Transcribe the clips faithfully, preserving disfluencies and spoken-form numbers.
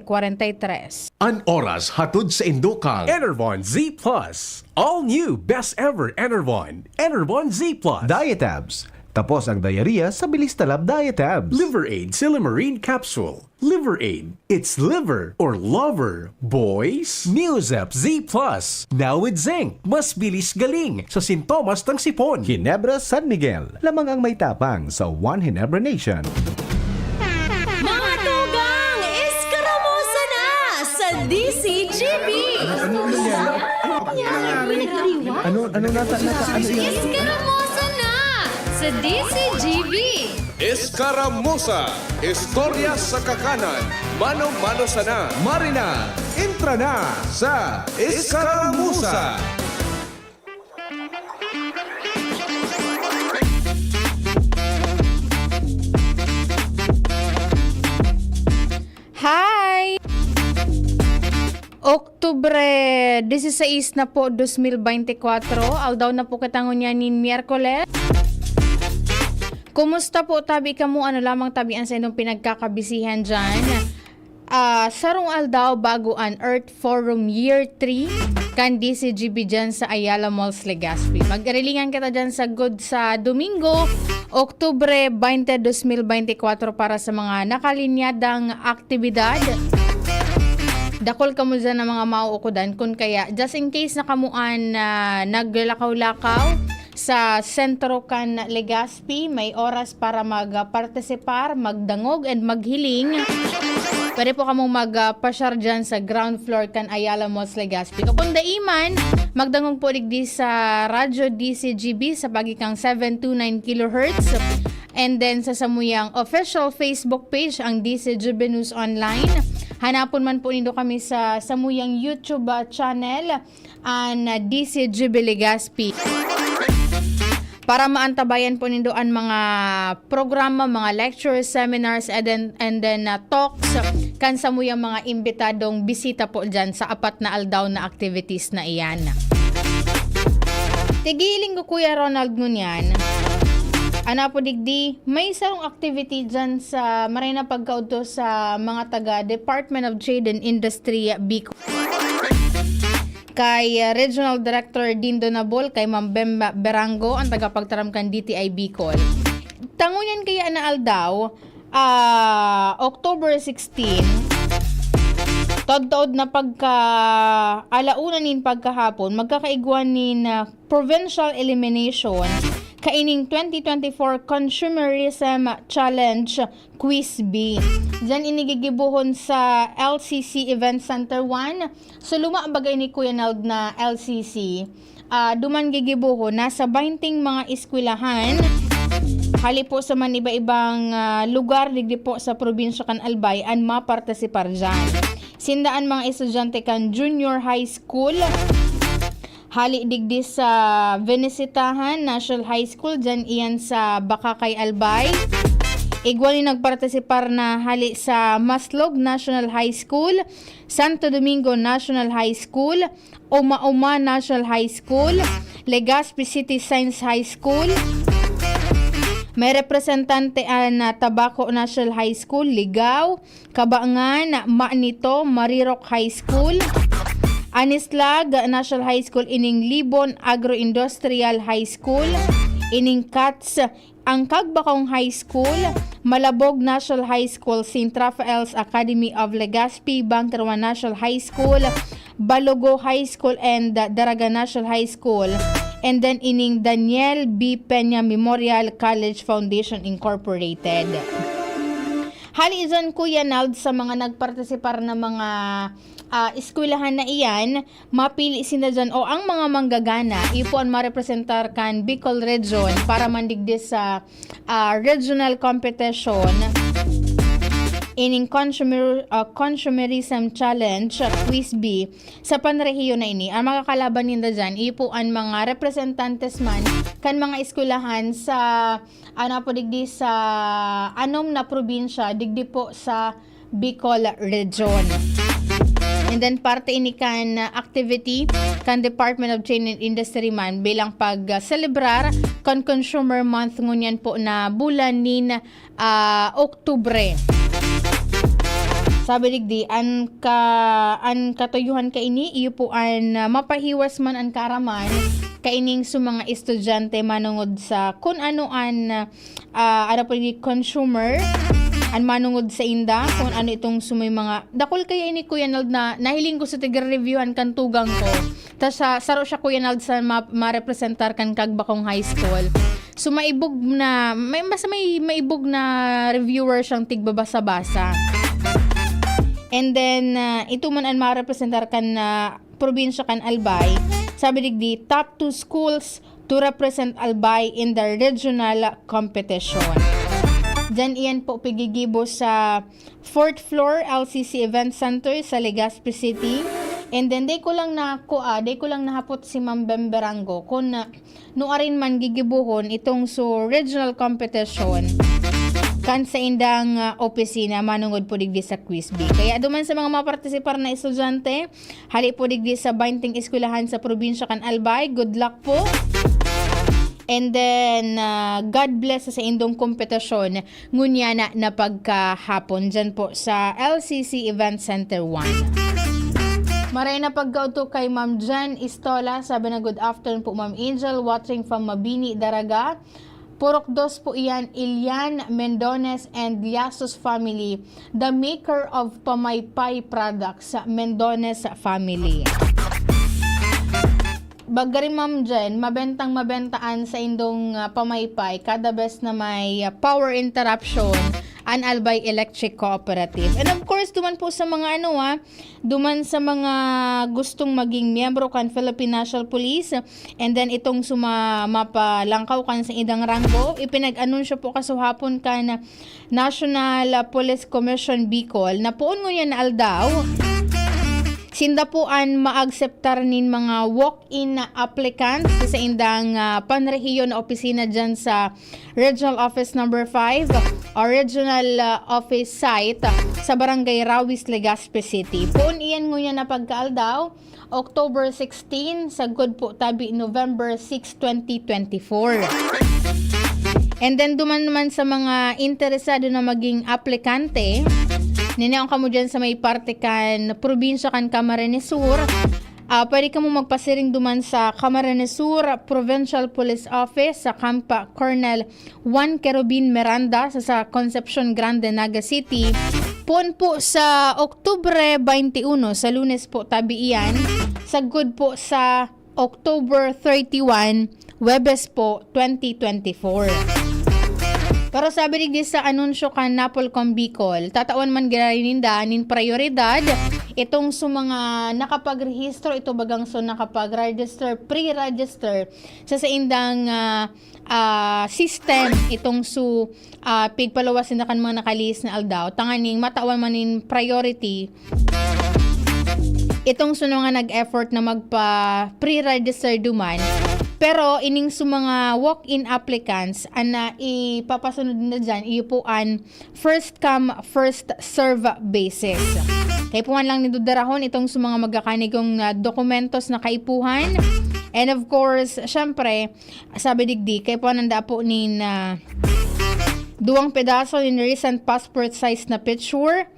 kwarenta y tres. An oras hatod sa indo kan Enervon Z plus. All new, best ever Enervon. Enervon Z plus. Diet abs. Tapos ang diarrhea sa Bilis Talab Diet Abs. Liver Aid Silymarin Capsule. Liver Aid. It's liver or lover, boys. Neozep Z plus. Now with zinc. Mas bilis galing sa sintomas ng sipon. Ginebra San Miguel. Lamang ang may tapang sa One Ginebra Nation. Mga tugang, Eskaramuza na sa D C G B! Ano, ano nangyari? Ano, ano nata-, nata-, ano yan? Eskaramuza na sa D C G B! Eskaramuza, istorya sa kakanan, mano-mano sana. Marina, entra na sa Eskaramuza! Hi! Oktubre dieciséis na po, dos mil beintikwatro. Aldaw na po kita ngunyan nin Miyerkules. Kumusta po tabi kamo? Ano lamang tabi an saindong pinagkakabisihan diyan? Ah, sarong aldaw bago an Earth Forum Year three kan D C G B diyan sa Ayala Malls, Legazpi. Magkarilingan kita diyan sagkod sa Domingo, Oktubre twenty, dos mil beintikwatro para sa mga nakalinyadang aktibidad. Dakul kamo diyan na mga mauukodan. Kun kaya, just in case na kamo an, ah, naglalakaw-lakaw sa sentro kan Legazpi, may oras para mag-partisipar, magdangog, and maghiling. Pwede po kamong mag, ah, pasyar dyan sa ground floor kan Ayala Malls, Legazpi. O kung dai man, magdangog po digdi sa Radyo D C G B sa pagikang seven two nine kilohertz. And then sa samuyang official Facebook page, ang D C G B News Online. Hanapon man po nindo kami sa samuyang YouTube, ah, channel, an, ah, D C G B Legazpi. Para maantabayan po nindo an mga programa, mga lectures, seminars, and then, and then, ah, talks kan samuyang mga imbitadong bisita po dyan sa apat na aldaw na activities na iyan. Tigiling ko, Kuya Ronald, ngunyan. Ana po digdi, may sarong activity dyan sa maray na pagkaudto sa mga taga Department of Trade and Industry, Bicol. Kay, ah, Regional Director Dindo Nabol, kay Ma'am Bem Berango, ang tagapagtaram kan D T I Bicol. Ta ngunyan kaya na aldaw, ah, October sixteen, taod-taod na pagka alauna nin pagkahapon, magkakaigwa nin, ah, provincial elimination kaining twenty twenty-four Consumerism Challenge Quiz Bee. Diyan ini gigibohon sa L C C Event Center one. So, luma baga ini, Kuya Nald, na L C C. Ah, duman gigibohon, nasa baynting mga eskwelahan. Hali po sa man iba-ibang, ah, lugar digdi po sa probinsya kan Albay an mapartisipar diyan. Sinda an mga estudyante kan junior high school. Hali digdi sa Venisitahan National High School, dyan iyan sa Bacacay, Albay. Igwa nin nagpartisipar na hali sa Maslog National High School, Santo Domingo National High School, Uma-Uma National High School, Legazpi City Science High School. May representante an, ah, Tabaco National High School, Ligao, Cabangan, Manito, Marirok High School, Anislag National High School, ining Libon Agro-Industrial High School, ining CATS, ang Cagbacong High School, Malabog National High School, Saint Raphael's Academy of Legazpi, Bunker One National High School, Balogo High School, and Daraga National High School, and then ining Daniel B. Peña Memorial College Foundation Incorporated. Hali dyan, Kuya Nald, sa mga nagpartisipar na mga, ah, eskwelahan na iyan, mapili sinda dyan o ang mga manggagana, iyo po an marepresentar kan Bicol Region para man digdi sa, ah, regional competition ining consumer, ah, Consumerism Challenge, ah, Quiz Bee sa panrehiyon na ini. Ang makakalaban ninda dyan, iyo po an mga representantes man kan mga eskwelahan sa ano po digdi sa anom na probinsya, digdi po sa Bicol Region. And then, parte ini kan activity kan Department of Trade and Industry man bilang pag-selebrar kan Consumer Month ngunyan po na bulan nin, ah, Oktubre. Sabi digdi, an ka-, an katuyuhan kaini, iyo po an, ah, mapahiwas man an kaaraman kaining sa mga estudyante manungod sa kun ano an, ah, ano po digdi, consumer, an manungod sa inda, kung ano itong sumoy mga, dakul kaya ini, Kuya Nald, na nahiling ko sa tigre-reviewhan kan tugang ko. Tas sa, saro siya, Kuya Nald, sa ma-, marepresentar kan Kagbakong High School. So, maibog na, may, basta may maibog na reviewer siyang tigbabasa-basa. And then, ah, ito man ang marepresentar kan, ah, probinsya kan Albay. Sabi digdi, "Top two schools to represent Albay in the regional competition." Diyan iyan po pigigibo sa fourth floor L C C Event Center sa Legazpi City. And then, day ko lang na, kua, day ko lang nahapot si Ma'am Bemberango kung, ah, nuarin man gigibohon itong so regional competition kan sa indang, ah, opisina manungod po digdi sa quiz bee. Kaya duman sa mga mapartisipar na estudyante, hali po digdi sa baynting eskwelahan sa probinsya kan Albay, good luck po. And then, ah, God bless sa indong kompetisyon ngunyan na, na pagkahapon dyan po sa L C C Event Center one. Maray na pagkaudto kay Ma'am Jen Istola. Sabi na, "Good afternoon po, Ma'am Angel. Watching from Mabini, Daraga." Purok dos po iyan, Ilian, Mendones, and Liasos family. The maker of Pamaypay products, Mendones family. Bagari, Ma'am Jen, mabentang mabentaan sa indong, ah, pamaypay kada bes na may, ah, power interruption an Albay Electric Cooperative. And of course, duman po sa mga ano, ah, duman sa mga gustong maging miyembro kan Philippine National Police, and then itong suma-, mapalangkaw kan sa indang ranggo, ipinag-anunsyo po kasuhapon kan National Police Commission Bicol na poon ngunyan na aldaw, sinda po an maakseptar nin mga walk-in na applicants sa indang, ah, panrehiyon na opisina dyan sa Regional Office Number five o Regional, ah, Office Site sa Barangay Rawis, Legazpi City. Poon iyan ngunyan na pagkaaldaw, October sixteen, sagkod po tabi November six, twenty twenty-four. And then, duman naman sa mga interesado na maging aplikante, niniyaon kamo dyan sa may parte kan probinsya kan Camarines Sur, ah, pwede kamo magpasiring duman sa Camarines Sur Provincial Police Office sa Camp Colonel Juan Kerubin Miranda sa, sa Concepcion Grande, Naga City. Poon po sa Oktubre twenty-one, sa Lunes po tabi iyan, sagkod po sa October thirty-one, Huwebes po, twenty twenty-four. Pero sabi digdi sa anunsyo kan Napolcom Bicol, tatawan man giraray ninda nin prayoridad itong sa mga nakapagrehistro, ito bagang so nakapag-register, pre-register sa saindang, ah, ah, system, itong su, ah, pigpaluwas ninda kan mga nakalihis na aldaw, tanganing matawan man nin priority itong su mga nag-effort na magpa-pre-register duman. Pero ining su mga walk-in applicants, an, ah, ipapasunod na dyan, iyo po an first come, first serve basis. Kaipuhan lang nindo darahon itong su mga magkakanigong, ah, dokumentos na kaipuhan. And of course, syempre, sabi digdi, kaipuhan nanda po nin, ah, duwang pedaso nin recent passport size na picture,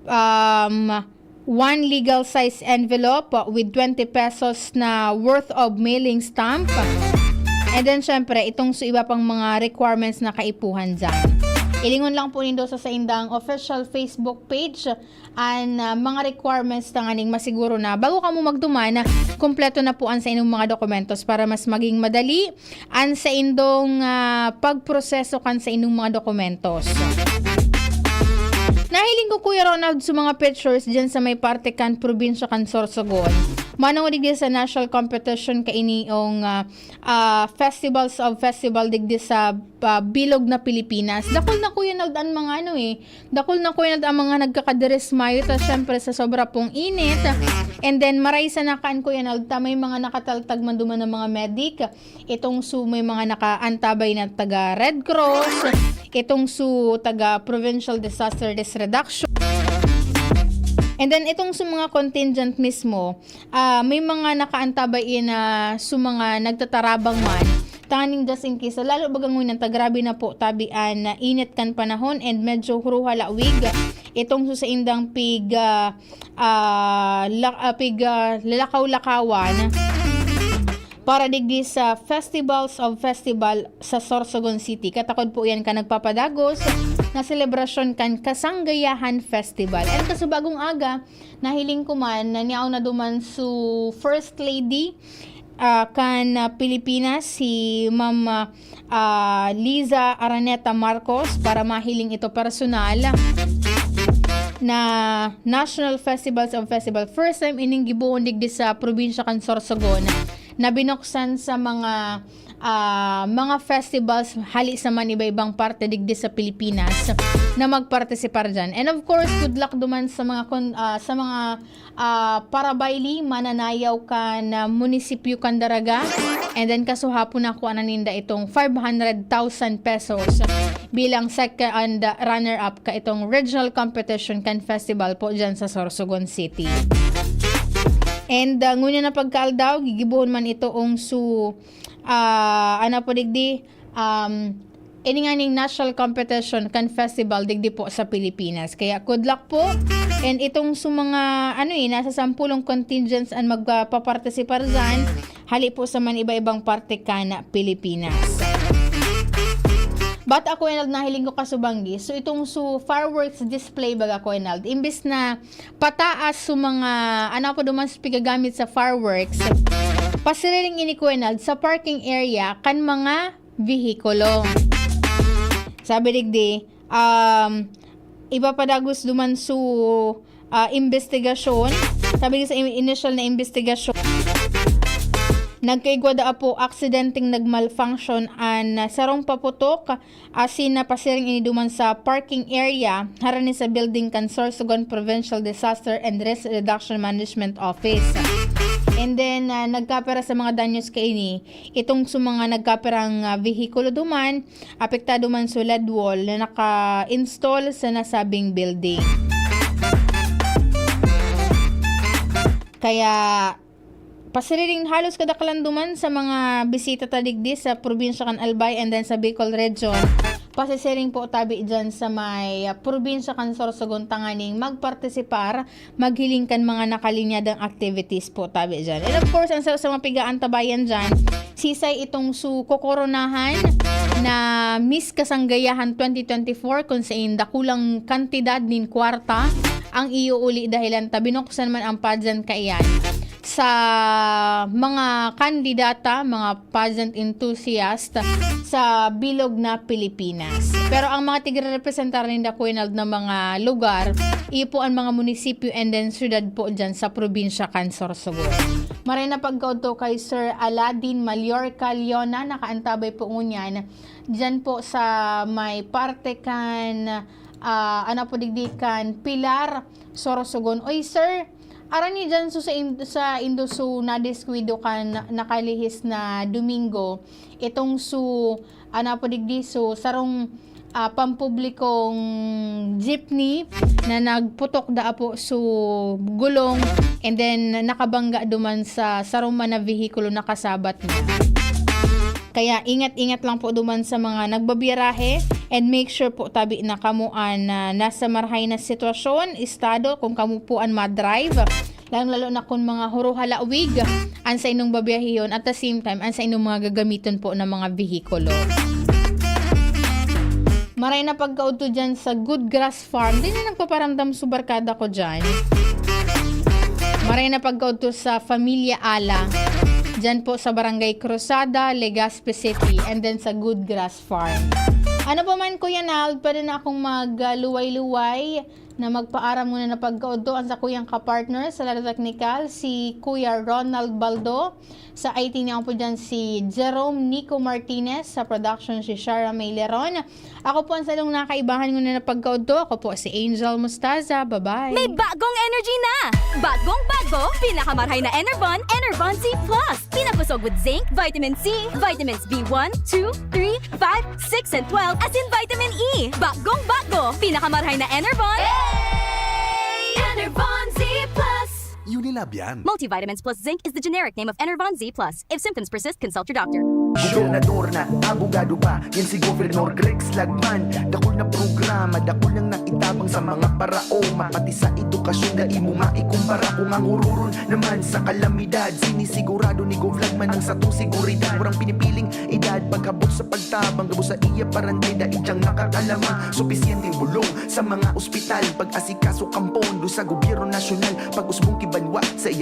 um, one legal size envelope with twenty pesos na worth of mailing stamp. And then, syempre, itong su iba pang mga requirements na kaipuhan dyan. Ilingon lang po nindo sa saindang official Facebook page an, ah, mga requirements tanganing masiguro na bago kamo magduman, kumpleto na po an saindong mga dokumentos para mas maging madali an saindong, ah, pagproseso kan saindong mga dokumentos. Nahiling ko, Kuya Ronald, sa mga pictures dyan sa may parte kan probinsya kan Sorsogon. Manong digdi sa national competition kainiyong, ah, ah, Festivals of Festival digdi sa, ah, bilog na Pilipinas. Dakul na, Kuya Nald, ang mga ano eh, dakul na, Kuya Nald, ang mga nagkakadirismayo, tas syempre sa sobra pong init. And then, maray sa nakaan, Kuya Nald, ta may mga nakataltag man duman ng mga medic. Itong su-, may mga nakaantabay na taga Red Cross, itong su taga Provincial Disaster Risk Reduction. And then, itong su mga contingent mismo, ah, may mga nakaantabay na su mga nagtatarabang man Tanganing just in case, lalo baga ngunyan ta grabe na po tabi an init kan panahon and medyo huruha lawig itong susaindang pig, ah, ah, la-, ah, pig, ah, lalakaw-lakawan para digdi sa Festivals of Festival sa Sorsogon City. Katakod po yan ka nagpapadagos na selebrasyon kan Kasanggayahan Festival. And kasubagong aga, nahiling ko man na niyaon na duman su First Lady, ah, kan, ah, Pilipinas, si Ma'am, ah, ah, Liza Araneta Marcos para mahiling ito personal na National Festivals of Festival. First time ining gibohon digdi sa probinsya kan Sorsogon na binuksan sa mga, ah, mga festivals hali sa man iba-ibang parte digdi sa Pilipinas na magpartisipar diyan. And of course, good luck duman sa mga kon-, ah, sa mga, ah, parabayli, mananayaw kan, ah, munisipyo kan Daraga. And then, kasuhapon na kua na ninda itong five hundred thousand pesos bilang second runner-up ka itong regional competition kan festival po dyan sa Sorsogon City. And, ah, ngunyan na pagkaaldaw, gigibohon man ito ong su, ah, ano po digdi, um, ini nga ning national competition kan festival digdi po sa Pilipinas. Kaya good luck po. And itong su mga, ano eh, nasa sampulong contingents an magpapartisipar dyan, hali po sa man iba-ibang parte kan Pilipinas. But ako, Enald, nahiling ko kasubanggi. So, itong su fireworks display baga ko, Enald, imbis na pataas su mga, ano po duman su pigagamit sa fireworks, pasiriring ini ko, Enald, sa parking area kan mga vehikulo. Sabi digdi, um, iba pa dagos duman su, ah, investigasyon. Sabi sa in-, initial na investigasyon, nagkaigwa daa po aksidenteng nag-malfunction an sarong paputok, asin napasiring ini duman sa parking area harani sa building kan Sorsogon Provincial Disaster and Risk Reduction Management Office. And then, ah, nagkapira sa mga danyos kaini, itong sa mga nagkapirang, ah, vehikulo duman, apektado man sa lead wall na naka-install sa nasabing building. Kaya, pasiriring halos kadakalan duman sa mga bisita ta digdi sa probinsya kan Albay and then sa Bicol Region, pasisiring po tabi dyan sa may, ah, probinsya kan Sorsogon tanganing magpartisipar maghiling kan mga nakalinyadang activities po tabi dyan. And of course, ang sa, sa mga pigaantabayan dyan, sisay itong su kokoronahan na Miss Kasanggayahan twenty twenty-four, kung sain dakulang kantidad nin kwarta ang iuuli dahilan ta binuksan man ang pageant kaiyan sa mga kandidata, mga pageant enthusiast sa bilog na Pilipinas. Pero ang mga tigrerepresentar ninda, Kuya Nald, na mga lugar, iyo po ang mga munisipyo and then syudad po dyan sa probinsya kan Sorsogon. Maray na pagkaudto kay Sir Aladin Mallorca Leona, nakaantabay po ngunyan dyan po sa may parte kan, ah, ano po digdi kan Pilar, Sorsogon. Oy, sir, arani dyan so sa, in-, sa indo so nadiskuwido kan nakalihis na Domingo, itong so, ano po digdi, so sarong, ah, pampublikong jeepney na nagputok daa po so gulong and then nakabangga duman sa sarong man na vehikulo na kasabat niya. Kaya ingat-ingat lang po duman sa mga nagbabiyarahe and make sure po tabi na kamo an, ah, nasa marahay na sitwasyon, estado, kung kamo po an madrive. Lalong-lalo na kung mga huro halawig an sa inyong babiyahihon at the same time an sa inyong mga gagamiton po na mga vehikulo. Maray na pagkaudto dyan sa Good Grass Farm. Di na nagpaparamdam sa barkada ko dyan. Maray na pagkaudto sa Familia Ala. Dyan po sa Barangay Cruzada, Legazpi City. And then sa Good Grass Farm. Ano pa man, Kuya Nald, pwede na akong magluway-luway na magpaaram muna na pagkaudto ang sakuyang kapartner sa Lado Teknikal, si Kuya Ronald Baldo. Sa I T niya po dyan si Jerome Nico Martinez, sa production si Shara May Leron. Ako po ang salong nakaibahan ngunyan na pagkaudto. Ako po si Angel Mostaza. Bye-bye. May bagong energy na! Bagong bago, pinakamarhay na Enervon, Enervon C plus. Pinabusog with zinc, vitamin C, vitamins B one, two, three, five, six, and twelve, asin vitamin E. Bagong bago, pinakamarhay na Enervon. Enervon Z plus. Unilab yan. Multivitamins plus zinc is the generic name of Enervon Z plus. If symptoms persist, consult your doctor. Gobernador na, abogado pa, yan si Governor Greg Slagman. Dakul na programa, dakul nang naitabang sa mga paraoma. Pati sa edukasyon, dai mo maikumpara. Kung ang ururon naman sa kalamidad, sinisigurado ni Gov Lagman ang satong seguridad. Walang pinipiling edad, paghabot sa pagtabang, gabos sa iya parantay, dai diyang nakakalamang. Supisyenteng bulong sa mga ospital, pag-asikaso kan pondo sa gobyerno nasyonal, pag-usbong ki banwa sa iya